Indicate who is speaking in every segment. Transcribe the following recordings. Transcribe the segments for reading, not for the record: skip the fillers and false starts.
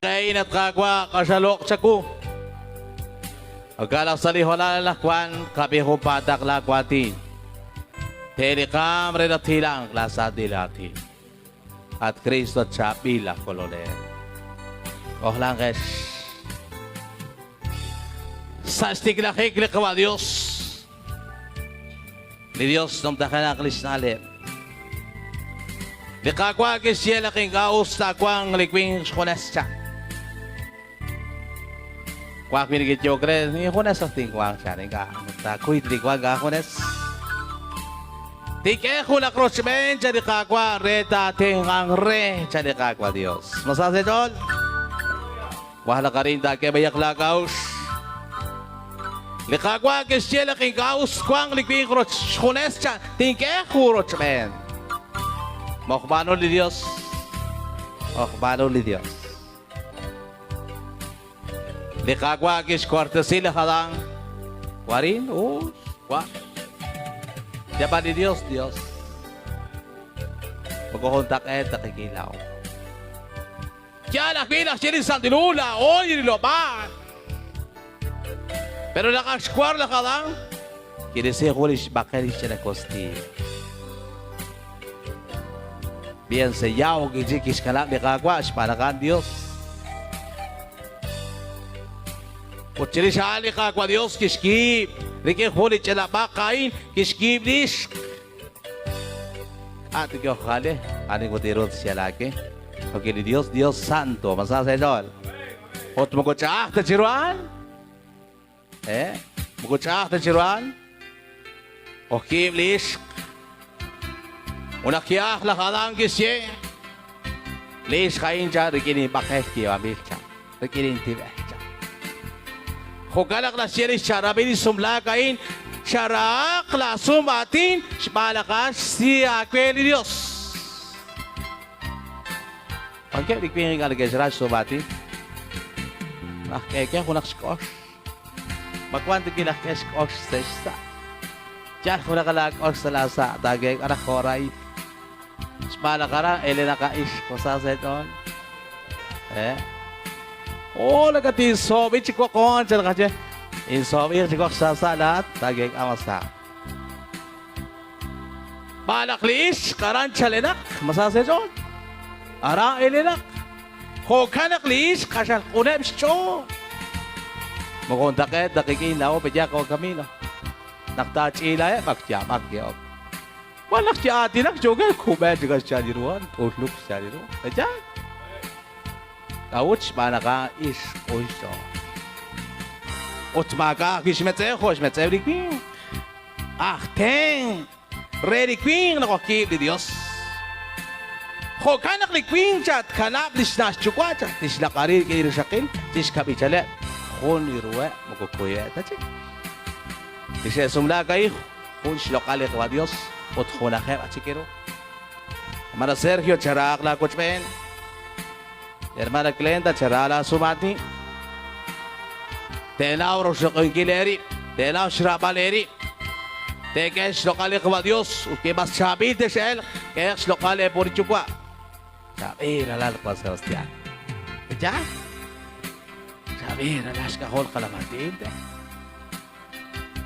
Speaker 1: A'in, at Qaawa', q'axal loq' chawu. Jo'kan naq sa' li hoonal anaqwan qab'i junpaataq laawaatin. Te li qaanm re naq thilanq laasantil aatin. At Kristo, at chaab'il aj Kolonel. K'ojlanqex. Sa' xtiklajik li Qawa' Dios, Li Dios numtajenaq lix na'leb'. Li Qaawa' kixye naq ink'a' us taawanq li winq xjunes chan. Wank wi' neke'yehok re, injunes aj tinwanq chan, ink'a' taakuy li wank aajunes. Tink'e junaq rochb'een chan li Qaawa' re taatenq'anq re chan li Qaawa' Dios. Ma sa sa' eech'ool? Wajlaq arin taak'e b'ayaq laak'a'uxl. Li Qaawa' kixye naq ink'a' us twanq li winq xjunes chan, tink'e jun rochb'een. Mojb'aanu li Yos. Mojb'aanu li Yos. Li Qaawa' kixwartesi laj Adán. Warin, us, wa. Yab'an li Dios, Dios. Moko juntaq'eet ta qik'in laa'o. Yaal ajwi' naq xye li Santil Hu, laa'o li rilob'aal. Pero naq ak xwar laj Adán, kirisi jun li xb'aqel li xch'ina kostiiy. Bien sellado kichik kixkanab' li Qaawa' xb'aan naq a'an Dios. Ut chirix a'an li Qaawa' Dios kixyiib' rik'in jun li ch'ina b'aq a'in kixyiib' li ixq. K'a' tikojale, ani kutirut xyalaake. Porque li Dios, Dios Santo, masa sa eech'ool. Ut moko ch'a'aj ta chiru a'an. Eh? Moko ch'a'aj ta chiru a'an. Ojkiib' li ixq. Ut naq ki'aj laj Adán kixye, li ixq a'in chan rik'in inb'aqel yiib'anb'il chan, rik'in intib'el chan. Jo'kan naq naxye li xchaq'rab'il li sumlaak a'in, Charahaq laasum aatin xb'aan naq a'an xsi aawe li Yos. Wankeb' li winq ink'a' neke'xra xsum aatin. Naq k'eek'e junaq xk'ox. Ma wank ta laj k'e xk'ox sa' xsa'? Yal junaq laak'ox sa' laasa' taakeek'a raj jo' rahil. Xb'aan naq aran elenaq a'ix kosa sa' eech'ool. Eh? Oh, nakatinsoob'i chi woqon, chan qache. Insoob'i chi woq sa' sa' laat, taakeek'a masa. Xb'aan naq li ixq aran chalenaq, masa sa' eech'ool. Aran elenaq. Jo'kan naq li ixq q'axal q'uneb' xch'ool. Moko juntaq'eet ta qik'in laa'o pe'yaal qawa Camilo. Naq taach'iilaheb' ak yaab'ak ke'ok. Wan naq chi aatinak yookeb' kub'eek chik xcha'al li ru a'an, t'uxluk xcha'al li ru. Pe'yaal? K'a'ut? Xb'aan naq a'an ixq q'un xch'ool. Ut maak'a' ajwi' xmetz'ew jo' xmetz'ew li winq. Aj tenq' re li winq naq ojkiib' li Dios. Jo'kan naq li winq chatkanab' li xna' xyuwa' chaq, tixlaq'ari rik'in li rixaqil, chixkab'ichaleb' jun li ruheb' moko kuyeb' ta chik. Li xe'sumlaak a'in jun xloq'al li Qaawa' Dios ut junajeb' aj chik eeru. Hermana Sergio, charahaq laa wochb'een. Hermana Glenda, charaha laa sum'aatin. Teenaw roxloq'inkil eerib', teenaw xraab'al eerib'. Teek'e xloq'al li Qaawa' Dios ut wi mas chaab'il tex'elq, k'ehaq xloq'al eepur yuwa'. Chaab'il ralal Juan Sebastián. Yaal? Chaab'il ralal xk'ajol qalamantil.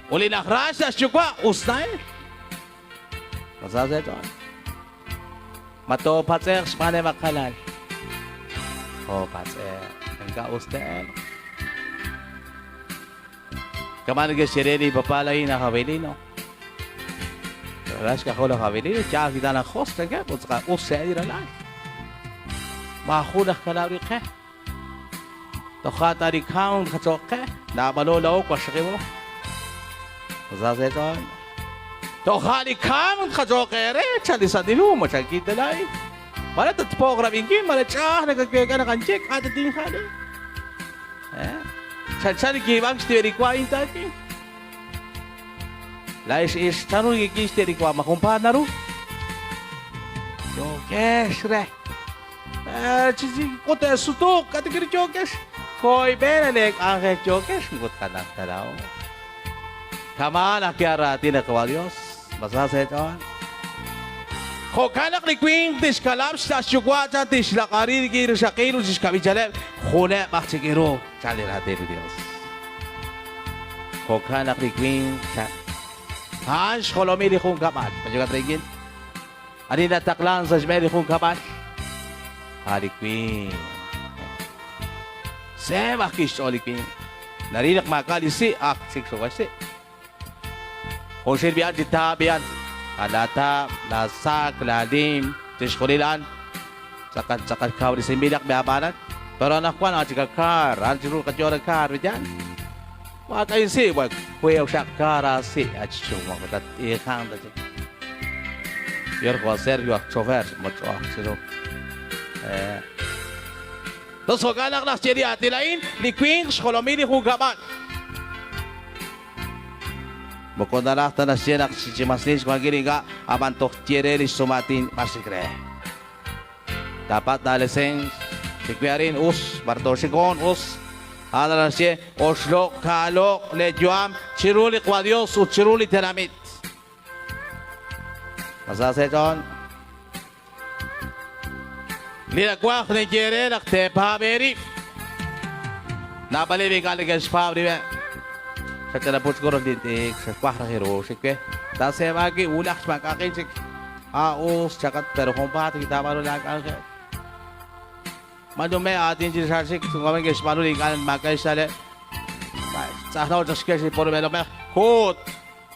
Speaker 1: Ut li najra sa' xyuwa' us na'el. Ma sa sa' eech'ool? Ma toopatz'e'q xb'aan eb' qalal? Toopatz'e'q. Ink'a' us te'elq. Kama' neke'xye re li papá laa'in aj Avelino. Ralal xk'ajol laj Avelino, yaal kita naq jos chankeb' ut tz'aqal us xe'el li ralal. Maajun aj kanab' ri qe. Toja' ta li kawn jachoq qe, naab'alo laa'o waqxaqib'o. Sa sa' eech'ool. Toja' li kamk tjachoq eere, chan li Santil Hu, ma chankin ta laa'in. Mare tatpo'q rab'inkil, mare ch'a'aj nakaweek'a naq anche, k'a' ta tinjal eh? Eh? Chanchan li kiib'ank xti'e li wa a'in taaki. Laa'ex ix, chanru nekekiy xti'e li wa? Ma junpaat naru? Yookex re. Eh, chi chi k'ut eesutuq, k'a' ta kiri yookex? Koyb'een lee k'anjel yookex, moko tqanaj ta laa'o. Kama'an ajwi' a' raatin li Qawa' Dios, ma sa sa' eech'ool? Jo'kan naq li winq tixkalab' xna' xyuwa' chan tixlaq'ari rik'in rixaqil ut chixkab'ichaleb' juneb' aj chik ru, chan li Raatin li Yos. Jo'kan naq li winq chan a'an xjolomil li junkab'al. Ma yookat rik'in? Ani nataqlank sa' xb'een li junkab'al? A' li winq. Seeb' ajwi' xch'ool li winq. Naril naq maak'a' li si', aj chik xwa xsi'. Junxil b'i'an chi taab' b'i'an, a' laa taab', laa saak, laa liim, chixjunil a'an tz'aqal tz'aqal kawresinb'ilaq b'e'ab'aanan. Pero anaqwan a' chik a kaar, a'an chiru qayoor a kaar b'i'an. Maak'a' insi', wa we oxaq kaar aasi' achichunwaq tatt'iiqanq ta chik. Yorjo a Sergio aj chofer moch'oaj chiru. Toj jo'kan naq naxye li aatin a'in, li winq xjolomil li junkab'al. Moko naraj ta naxye naq chi maslin xwankil ink'a', ab'an toj tye re li xsumaatin b'ar xik re. Taapatz' laalesens, xik wi' arin, us, b'ar tooxik hoon, us. A'an naraj naxye, oxloq' kaaloq' leeyu'am chiru li qaYos ut chiru li tenamit. Ma sa sa' eech'ool? Li nawaj ninye eere naq teepaab' eerib'. Naab'aleb' ink'a' neke'xpaab' rib'eb'. Xach'ina puch'kurul lint'ik, xawaj raj ru, xik we. Taaseeb'a wib' wulaj xmaak'a'aqin chik. A us chaqat, pero junpaat kitaab'aanu laak'anjel. Ma nume' aatin chirix a'an xik, sumwamen ke'xb'aanu li ink'a' maak'a' xna'leb'. Tz'ajna'o chaq xkex li porob'elomej. Kuut!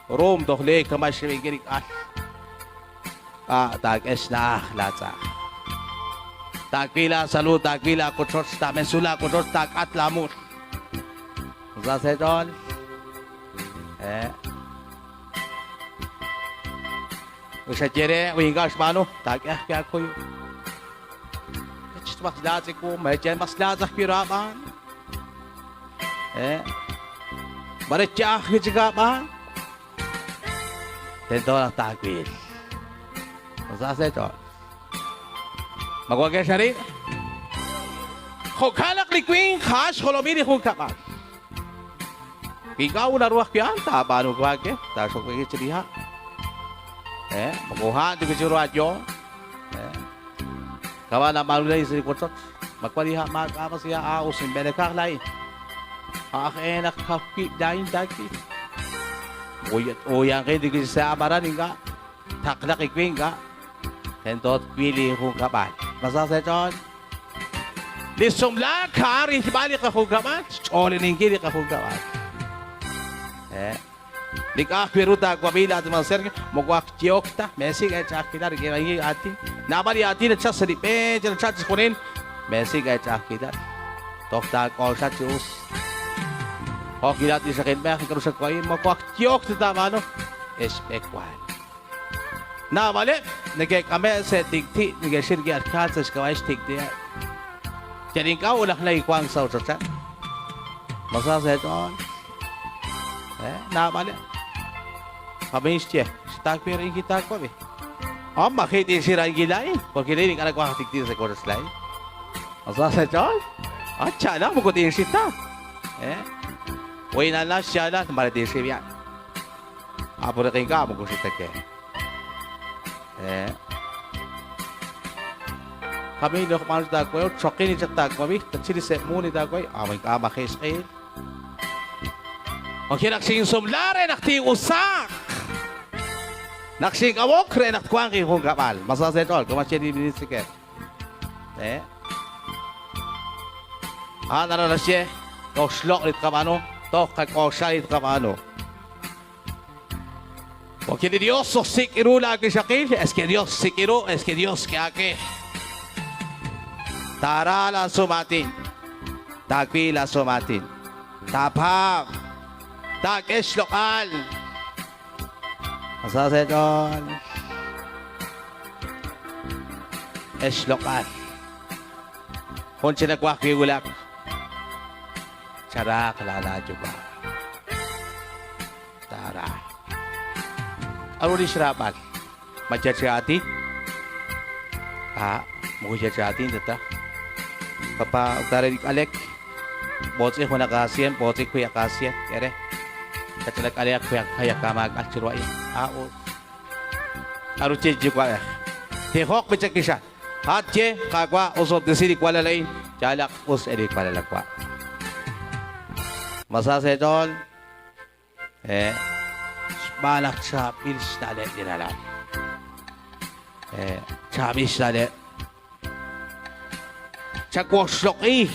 Speaker 1: Rum toj leek kama' xxib'inkil li k'al. K'a' taak'e xna'aj laatz'aj. Taawil laasalud, taawil laawochoch, taamesu laawochoch, taak'at laamul. Sa sa' eech'ool? Eh. Ut xaye re, wi ink'a' xb'aanu, taak'e ajwi' aakuyum. Mas laatz' iwu, ma mas laatz' ajwi' ru aab'aan. Eh. Mare yaaj wi' chik aab'aan. Tento naq taawil. Sa sa' eech'ool. Ma wankex arin? Jo'kan naq li winq a'an xjolomil li junkab'al. Wi ink'a' naru ajwi' a'an, taab'aanu waake, taaxokb'eki chi li ha'. Eh, moko ha' tik chiru ayo. Eh. Kama nab'aanu lay sa' li wochoch. Ma wan li ha' maak'a' mas li ha' aa us inb'elekaj laa'in. A'aj eenaq kaw wib' laa'in taawil. Uyanqin tik chi sa' amaran ink'a' taqlaq iwi' ink'a' tento twil li junkab'al. Ma sa sa' eech'ool? Li sumlaak a'an rilb'al li qajunkab'al, xch'ooleninkil li qajunkab'al. Eh. Li k'a'aj wi' ru taawab'i laa'at hermano Sergio, moko aj yehok ta, meesik' eech'a'ajkilal rik'in a'in aatin. Naab'al li aatin nachal sa' li b'e, nachal chixjunil, meesik' eech'a'ajkilal. Toj taak'oxla chi us. Jo' kilaat li ixaqilb'ej, k'aru xawa'in, moko aj yehok ta taab'aanu, ex b'ekwal. Naab'aleb' neke'k'ame' sa' tik'ti' neke'xik rik'in alkaal sa' xk'ab'a'eb' xtik'ti'eb'. Yal ink'a' wulaj lay wank sa' ochocheb'. Ma sa sa' eech'ool? Eh, naab'aleb'. K'amin xye, xtaawil ra'inki taawab'i. Ah, maji' tinxi ra'inki laa'in, porque laa'in ink'a' nawaj tik'ti' sa' wochoch laa'in. Ma sa sa' eech'ool? Ah, cha'alaq moko tinxi ta. Eh, wi nalal xyaalal, mare tinxi b'i'an. Apuriq ink'a' moko xitake. Eh. Kami loj b'aanu taak'uew, choqin chaq taak'uabi, tachili se'muun li taak'uay, ah, ink'a' maji' xq'ehil. Oje naq xinsumla re naq tin'usaaq. Naq xink'amok re naq twanq injunkab'al. Ma sa sa' eech'ool, kama xye li ministro. Eh. A'an naraj naxye, toj xloq' li tqab'aanu, toj qak'oxla li tqab'aanu. Porque li Dios osik' ru laawixaqil, es que Dios sik' ru, es que Dios k'e aawe. Taara laasumaatin, taawil laasumaatin, taapaab', taak'e xloq'al. Sa sa' eech'ool. Ex xloq'al. Jun chi nawaj wi' wulak. Charaaq laa laayuwa'. Taara. K'aru li xraab'al? Ma yal chi aatin? Ah, moko yal chi aatin ta ta. Papa, utare li k'alek. B'otz'i junaq aasien, b'otz'i kuyaq aasien. K'e re. Kach'ila k'alek kuyaq kayaq kamaak'al chiru a'in. Ah, us. K'aru chi yuwa'b'ej? Tijoq wi' chik kixal. At ye, Qaawa', osob'tesi li walal a'in, yalaq us li walal wa'. Ma sa sa' eech'ool? Eh, xb'aan naq chaab'il xna'leb' li ralal. Eh, chaab'il xna'leb'. Chawoxloq'i.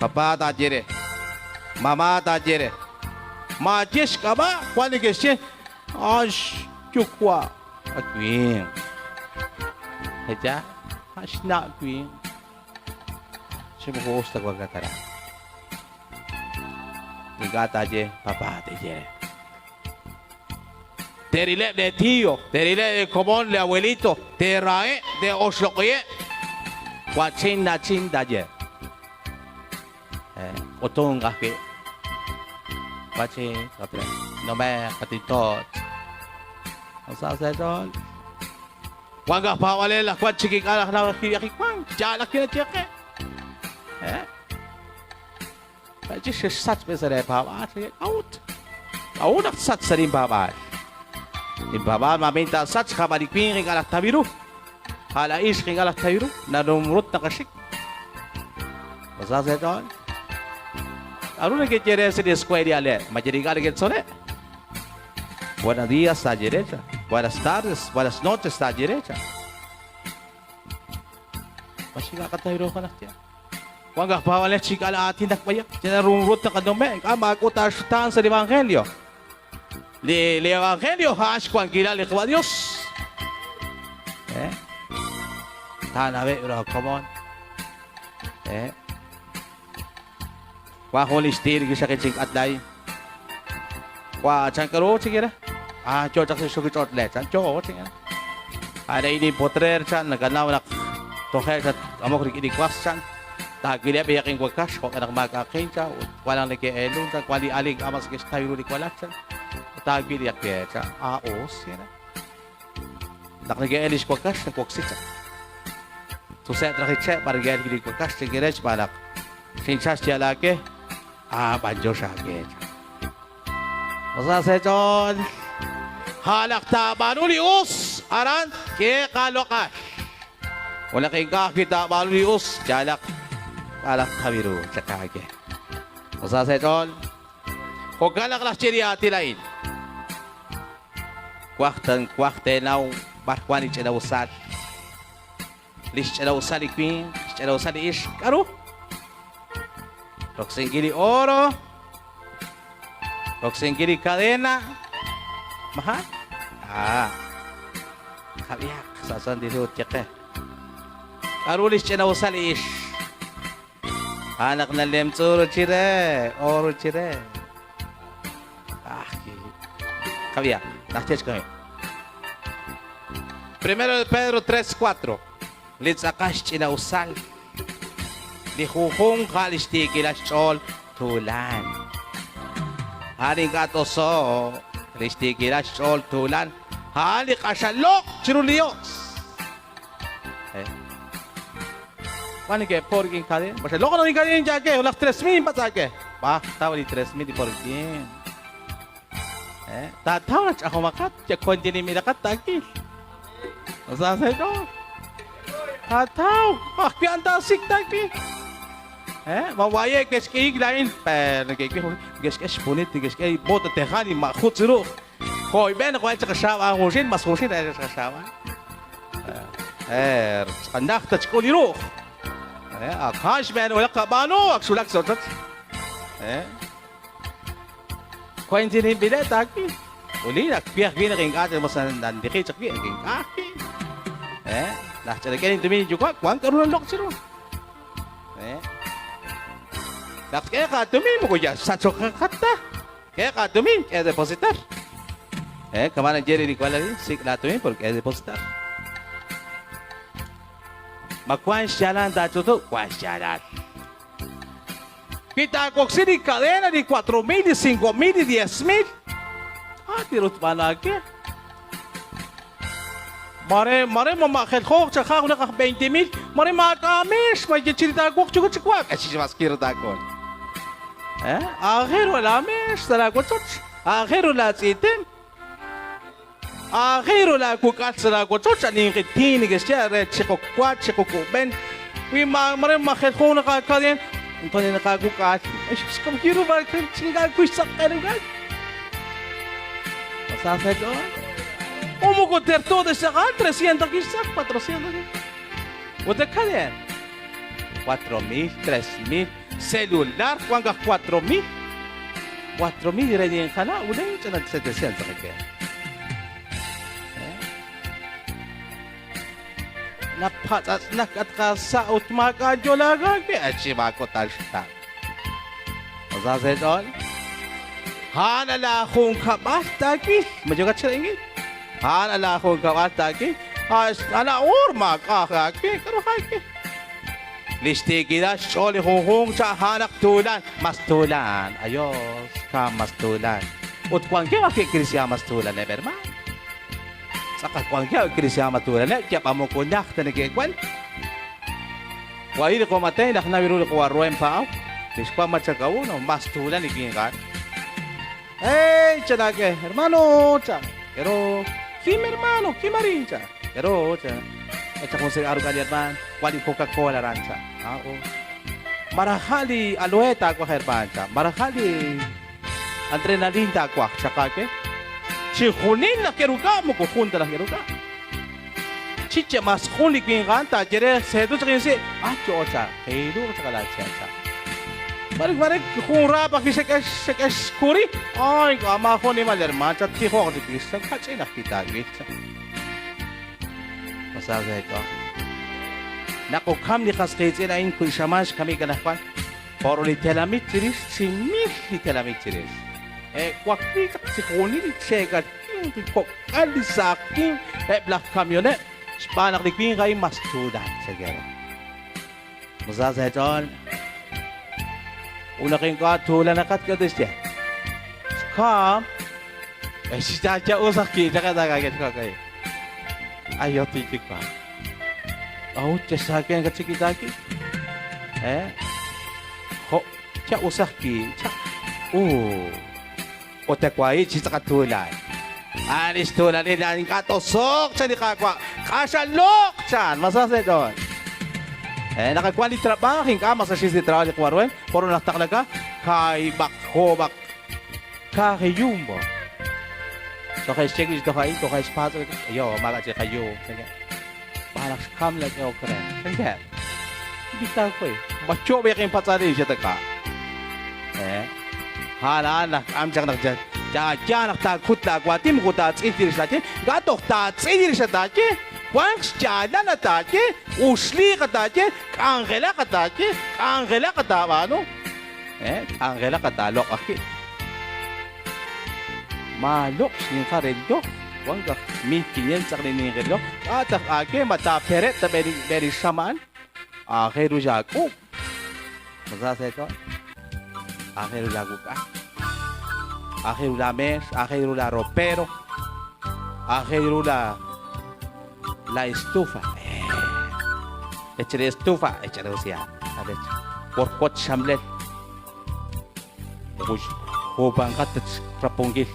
Speaker 1: Papá taaye re. Mamá taaye re. Maaye xk'ab'a' wan neke'xye, A'an xyuwa' at winq. Eya, a'an xna' winq. Chi moko us ta wankat aran. Ink'a' taaye, Papá teeye re. Te'rileb' lee tío, te'rileb' lee komon, lee abuelito, te'raheb', te'oxloq'iheb'. Wa'chin, na'chin taaye. K'utunk ajwi'. Wa'chin, nume'k, qatintot. Sa' sa' eech'ool. Wank aj paab'anel aj wan chik ink'a' raj naq kiwank, yaal ajwi' naxye qe. Chi xexsach b'e sa' leepaab'aal, k'a'ut? K'a'ut naq tsach sa' linpaab'aal? Linpaab'aal maamin taasachq, ab'an li winq ink'a' raj tawi ru. A' la ixq ink'a' raj tawi ru, narumrut naqaxik. Ma sa sa' eech'ool? K'a'ru nekeye re sa' li escuela li aleb'? Ma yal ink'a' neke'tzole'? Buenos días taaye re cha. Buenas tardes, buenas noches taaye re cha. Ma ink'a' qataw ru junaq yaal? Wank aj paab'anel chi ink'a' na'aatinak b'ayaq, yal narumrut naqanume', ink'a' maak'ut aaxutaan sa' li evangelio. Li, li evangelio a'an xwankilal li Qaawa' Dios. Eh? Taanaweb' ru komon. Eh? Wan jun li xtiir kixaqi chi k'atlay. Wa chan k'aru chi kira? Ah, yo chaq sa' xxuki ch'och' le chan yo chi kira. Are ini potrer chan nakanaw naq toje' xatk'amok rik'in li was chan. Taawileb' yaqin wakax jo'kan naq maak'a'aqin chan ut wan naq neke'eelun chan wan li al ink'a' mas ke'xtaw ru li walal chan. Taawil yaqi chan. Ah, us kira. Naq neke'el lix wakax nawoksi chan. Tuse'k raj li che' b'ar neke'el li wakax chan kire xb'aan naq xinchal xyaal aawe. Ah, b'anyox aawe chan. Sa' sa' eech'ool, a' naq taab'aanu li us aran k'e qaloq'al. Ut naq ink'a' ajwi' taab'aanu li us, yaalaq k'a'alaq tawi ru chaq aawe. Sa' sa' eech'ool, jo'kan naq naxye li aatin a'in. Twaj twaj teenaw b'ar wank li ch'ina'usal. Li xch'ina'usal li winq, xch'ina'usal li ixq, k'aru? Roksinkil li oro, roksinkil li cadena. Maja? Ah. Qab'ihaq sa' Santil Hu tye qe. K'aru li xch'ina'usal li ixq? A'an naq nalemtz'u ru chire, oro chire. Ah, Qab'ihaq, naxye chi Primero de Pedro 3, 4. Li tz'aqal xch'ina'usal. Li junjunq a' li xtiikilal xch'ool tuulan. A'an ink'a' t'oso'q li xtiikilal xch'ool tuulan. A'an li q'axal loq' chiru li Yos. Wan neke'po rik'in kadeen. Baxal loq' naq kadeen yaake, laj 3000 patz' aake. B'aj taw li 3000 li po rik'in. Taataw naq ch'ajomaqat, ya kontinimilaqat taakil. Sa sa eech'ool. Taataw, ajwi' an taasik taakil. Ma waye' ke'xk'iik laa'in, per neke'k'e neke'xk'e xpunit, neke'xk'e bota tejal li ma'jutz ru. Jo'ib'en naq wa'el chaq xaab' aan junxil, mas junxil a'el chaq xaab' aan. Er, tz'anaj ta chk'ul li ru'j. Ak a'an xb'een ulaq qab'aanu, ak xwulak sa' ochoch. Kuentinb'ileb' taawil. Uli, ak wi ajwi' naq ink'a' chaq mas nandiqi chaq wi', ak ink'a' ajwi'. Laj ch'inak'e lintumin linyuwa' wank k'aru naloq' chiru. Naq tk'e qaatumin moko yal sachokaqat ta. K'e qaatumin, k'e depositar. Kama' naxye li walal a'in, sik' laatumin porque k'e depositar. Ma wank xyaalal taach'utub'? Wank xyaalal. Wi taawoksi li cadena, li 4,000, li 5,000, li 10,000, ah, tirutb'al aawe. Mare, mare ma ma'jeljo'q chaq ja junaq aj 20,000, mare maak'a' meex, ma ye chiri taawoq chiwu chi wak, chi maskir taak'ul. Eh? Aajel ru laa meex sa' laa wochoch, aajel ru laa tz'iitem. Aajel ru laawuk'al sa' laawochoch, a' ninqi tiin neke'xye re chiqok wa, chiqok ub'en. Wi maare majel jun naqaakadeen, entonces naqaawuk'al. Xk'amkil ru maak'a' xtz'aq'en uk'al. Sa sa eech'ool. O moko terto ta xtz'aqal, 300 kixtz'aq, 400 kixtz'aq. Ut kadeen. 4,000, 3,000, celular wank aj 4,000. 4,000 re ninqana' ulen ch'ina 700 qeke. Napatz'atz'nak at qasa' ut maak'a' yolaagaak achi maakotal xta. Sa sa eech'ool. A'an laajunkab'al taawil. Ma yookat chirab'inkil? A'an laajunkab'al taawil. Ana uur maak'a' aawe. K'aru aawe? Li xtiikilal xch'ool li junjunq cha a'an naq tuulan. Mas tuulan. Ayos ka mas tuulan. Ut wankeb' ajwi' kristiaan mas tuulaneb', hermaan. Tz'aqal wankeb' kristiaan mas tuulaneb', yab'a moko najt ta neke'wan. Wahi' li qomatey naq nawi ru li qawa' Rubén Pa'aw, li xwan Machacauno, mas tuulan li winq a'an. Ey, chan ake, hermano, chan. Pero, kim hermano, kim arin, chan. Pero, chan. Echa jun cigarro k'a li herman, wan li Coca-Cola aran, chan. Ah, oh. Maraja li aloe taawaj, herman, chan. Maraja li adrenalin taawaj, chaka ke. Chijunil naq ke'ruk'a, moko jun ta naq ke'ruk'a. Chiche mas jun li winq a'an taaye re seetu chaq insi', ah yo'o cha, qiiluq chaq laache' cha. Marik marik jun raap ajwi' xek'e xek'e xkuri, ay ink'a' maajun nimal hermaan cha tijoq chik cha kach'in ajwi' taawil cha. Pasado sa eech'ool. Naq okam li qas qiitz'in a'in wi xamaan xkamik anaqwan, por li tenamit chirix chi mil li tenamit chirix. E wakliik chaq chi junil li cheekal winq, li kok'al, li saaj winq, eb' laj kamioneb', xb'aan naq li winq a'in mas tuulan, chankeb'. Ma sa sa' eech'ool? Ut naq ink'a' tuulanaqat, k'a'ru te'xye? Xkab', ex xyaaya us ajwi' chaq taak'e. Ayo tiyuwa'. K'a'ut chexsaake nakatchikitaaki? Eh? Jo' cha us ajwi' cha. Uh. Ut tewahi' chi tz'aqal tuulan. A' lix tuulanil a'an ink'a' toso'q chan li Qaawa'. Q'axal loq' chan. Ma sa sa' eech'ool? Eh, naqawan li trab'aaj, ink'a' mas naxis li trab'aaj li qawarwen, por naq taqlaka kaahib'aq, joob'aq, kaajiyumbo. Toje' xye wi' toj a'in, toje' xpatz' yo, maak'a' chik qayum. Xb'aan naq xkam la k'ehok re. Chankeb'. Bitaw we. Ma cho'b' inpatz'alil xatak'a. Eh. A'an a'an naq k'am chaq naq yaaya naq taakut laawaatin moko taatz'il chirix laaye. Ink'a' toj taatz'il chirix la taaye. Wanq xyaalal la taaye, uxliiq a taaye, k'anjelaq a taaye, k'anjelaq a taab'aanu. Eh, k'anjelaq a taaloq' ajwi'. Maaloq' xninqal reloj, wank aj 1500 tz'aq li ninqi reloj. K'a' taj aawe ma taapereb' ta b'e li xam a'an? Aajel ru xaak'ub'. Ma sa sa' eech'ool? Aajel ru laawuk'a. Aajel ru laameex, aajel ru laaropero, aajel ru la la estufa. Eh, échale estufa, échale usia. A ver, workwot xamlel. Jupanqat rapunkil.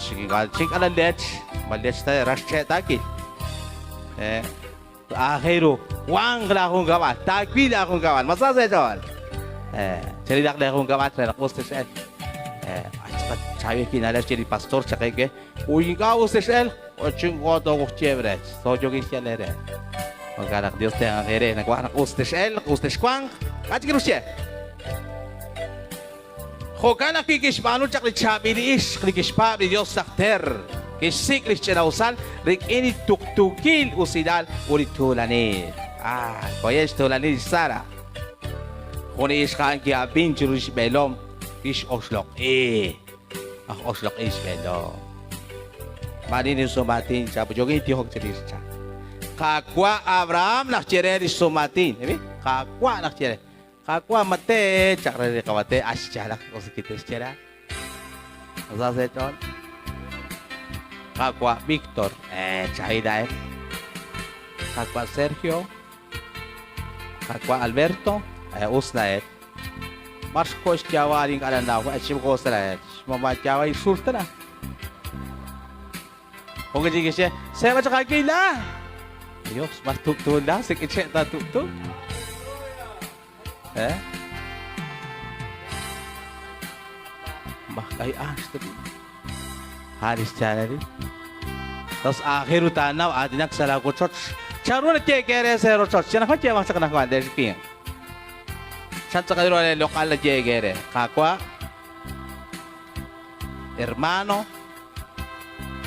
Speaker 1: Chink'ala lech, ma lech ta rax che' taakil. Eh, aajel ru wanq laajunkab'al, taawil laajunkab'al. Ma sa sa' eech'ool? Eh, cherilaq leejunkab'al re naq us tex'elq. Eh, chaab'il kina'leb' xye li pastor chaq ewe, uy ink'a' us tex'elq, ochink'o tookuj chiebre, soojokil xyal eere. Jo'kan naq Dios tenq'anq eere, nawaj naq us tex'elq, us texwanq. K'a' chik ru xye? Jo'kan ajwi' kixb'aanu chaq li chaab'il ixq li kixpaab' li Yos najter, kixsik' li xch'ina'usal rik'in li tuqtuukil usilal ut li tuulanil. Ah, koye' xtuulanil lix Sara. Jun li ixq a'an ki'ab'in chiru lix b'eelom, kix'oxloq'i. Aj oxloq'i xb'eelom. Maani ninsumaatin cha, yookin tijok chirix cha. Qaawa' Abraham naq xye re lix sumaatin. Qaawa' naq xye re. Qaawa' mate chaq re li qawate ax xyaalaq us kite'xye ra. Sa sa' eech'ool. Qaawa' Víctor, eh, chahil a'en. Qaawa' Sergio, Qaawa' Alberto, eh, us na'el. Mar xko' xyawa ink'a' nanaw, eh, chi moko us ta na'el. Xmama yawa ixul ta na. Jun kixye kixye, Seeb'a chaq aawil la! Dios, mas tub'tu la, sa' k'iche' ta tub'tu. Eh? Makay axtri. Haris chanari. Tos aajel ru taanaw aatinak sa' laa wochoch. Chan ru nayeeke re sa' rochoch? Chan ajwan yeemaq chaq anajwan re xwinq. Chan tz'aqal ru re loq'al nayeeke re? Qaawa', hermano,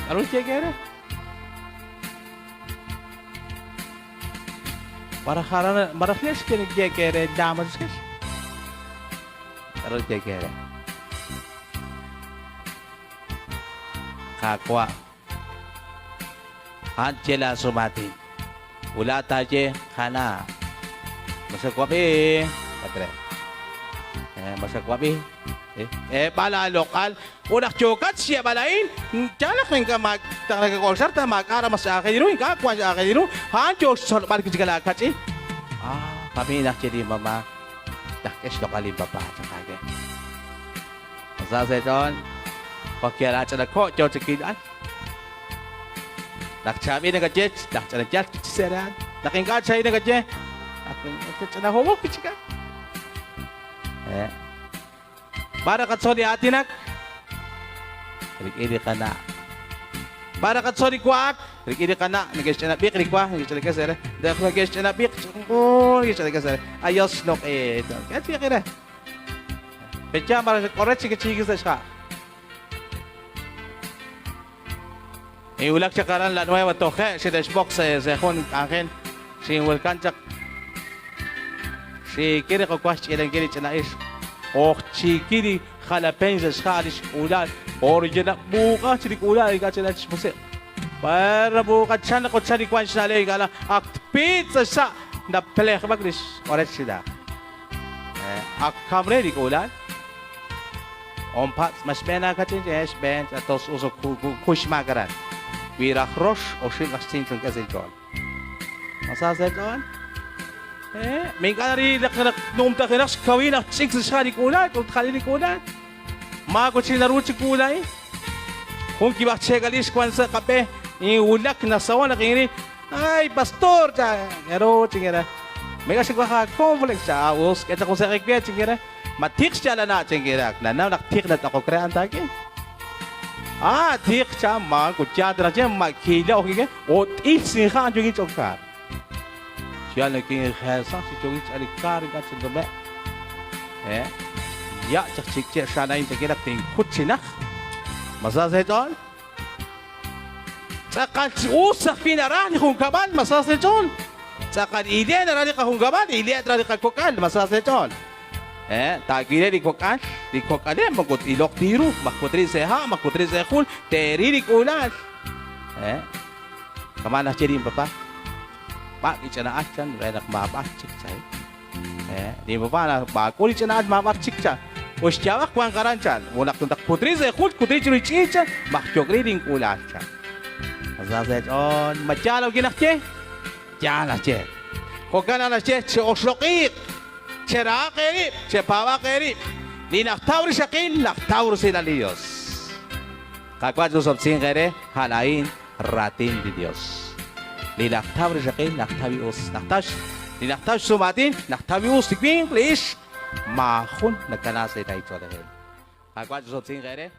Speaker 1: k'a'ru nayeeke re? Maraj jalan maraj lex ke nayeeke re damas kex? K'a'ru nayeeke re? Qaawa', a'an tye laasumaatin. Ula' taaye, Qana', ma xawab'i? Patre. Eh, ma xawab'i? Eh, k'eeb'al aaloq'al. Ut naq yookat xyeeb'al a'in, yaal naq ink'a' maak taq nakak'oxla ta maak'a' raj mas aajel ru, ink'a' wank aajel ru, a'an yoo xtzolb'al wi' chik laakach'in. Ah, kami naq ye linmama, naq k'e xloq'al linpapa, chan aawe. Sa' sa' eech'ool, jo' ki'alaach'ina ko' yoo chi kilb'al. Naq chaab'il nakaye, naq ch'ina yal kichise'ran. Naq ink'a' chaab'il nakaye, naq ch'ina hob'ok kichika. Eh. B'ar naqatzol li aatinak? Rik'in li qana'. B'ar naqatzol li wa'ak? Rik'in li qana' neke'xch'ina b'iq li wa, neke'xch'ina sa' re. Neke'xch'ina b'iq, neke'xch'ina sa' re. Ayos xloq'e. K'e re. Pecha maraj k'ore chik chiik sa' xha'. Inwulak chaq aran La Nueva toje' xine'xb'oq sa' sa' jun k'anjel xinwulkan chaq xiikil li qawa xch'ilankil li ch'ina ixq. Oj chiikil li jalapeñ sa' xha' li xk'uula'al. Or yalaq buuqaj chi li k'uula'al ink'a' ch'ina xmusiq'. B'ar buuqachan li qochan li wank xna'leb' ink'a' la ak tpiit sa' xsa' naplejb'ak li xk'orech xila. Ak kam re li k'uula'al. On patz' ma xb'een aakach'in che xb'een tos uso kuxmaak aran. Wi raj rox oxib' raj xtzin chunk'e sa' inch'ool. Ma sa sa' inch'ool? Eh, ma ink'a' naril naq naq numtajenaq xkawil naq ch'ik sa' xha' li k'uula'al ut jalil li k'uula'al. Maawa chik naru chi k'uula'il. Jun kib'aj cheek'alil xwan sa' qab'e, inwulak nasaho' naq inril Ay, pastor, cha, k'aru chinkere. Mega xinwaj aacornflakes, cha, ah, us, k'e chaq jun seq'ik we, chinkere. Ma tiq xyaalana, chinkere. Ak nanaw naq tiq nat'oqok re a'an taak'e. Ah, tiq, cha, ma ut yaal ta naxye, ma kiila ok ike, ut t'il sinja a'an yookin ch'okaar. Xyaal nakinjeesaj chi yookin ch'alik kaar ink'a' chintume'. Eh, ya' chaq chikche' xaan a'in chinkere, tinkut chi naj. Ma sa sa' eech'ool? Tz'aqal chi us ajwi' naraj li junkab'al, ma sa sa' eech'ool? Tz'aqal ile' naraj li qajunkab'al, ile' traj li qakok'al, ma sa sa' eech'ool? Eh, taawile li kok'al, li kok'aleb' moko t'iloq ta ru, ma kutri sa' ha', ma kutri sa' jul, te'ril li k'uula'al. Eh, kama' naxye linpapa, b'ak' li ch'ina'al chan re naq maab'ar chik chay. Eh, linpapa naq maak'ul li ch'ina'al maab'ar chik chan. Ut xyaab'aq wanq aran chan. Ut naq naq kutri sa' jul, kutri chiru li ch'iich' chan, maj yok'ri link'uula'al chan. Ma sa sa' eech'ool, ma yaal awk'in naxye? Yaal naxye. Jo'kan naq naxye, che'oxloq'iiq, cherahaq eerib', chepaab'aq eerib'. Li najtaw rixaqil, najtaw rusilal li Yos. Qaawa' ch'usob'sinq eere, a'an a'in raatin li Yos. Li najtaw rixaqil, najtaw li us. Najtaw li najtaw xsum'aatin, najtaw li us li winq, li ixq, maajun nakana sa' li rahil ch'oolejil. Qaawa' ch'usob'sinq eere.